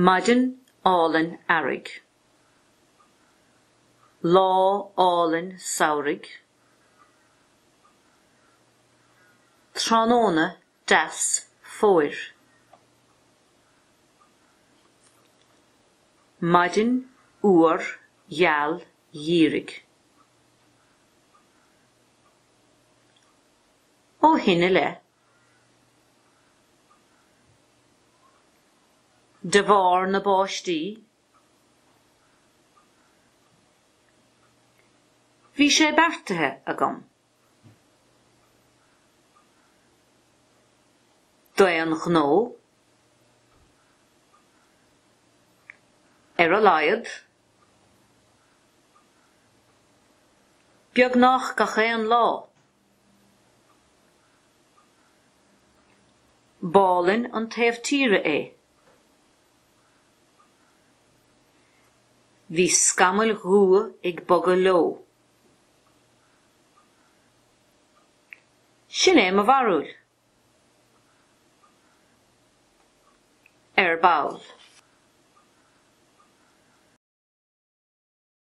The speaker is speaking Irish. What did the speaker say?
Maidin álainn earraigh. Lá álainn samhraidh. Tráthnóna deas fómhair. Maidin fhuar gheal gheimhridh. Ó shin i leith. De bharr na báistí. Bhí sé beartaithe agam. D'aon ghnó. Ar a laghad. Beagnach gach aon lá. B'álainn an taobh tíre é. Bhí scamaill dhubha ag bogadh leo. Sin é mo bharúil. Ar ball.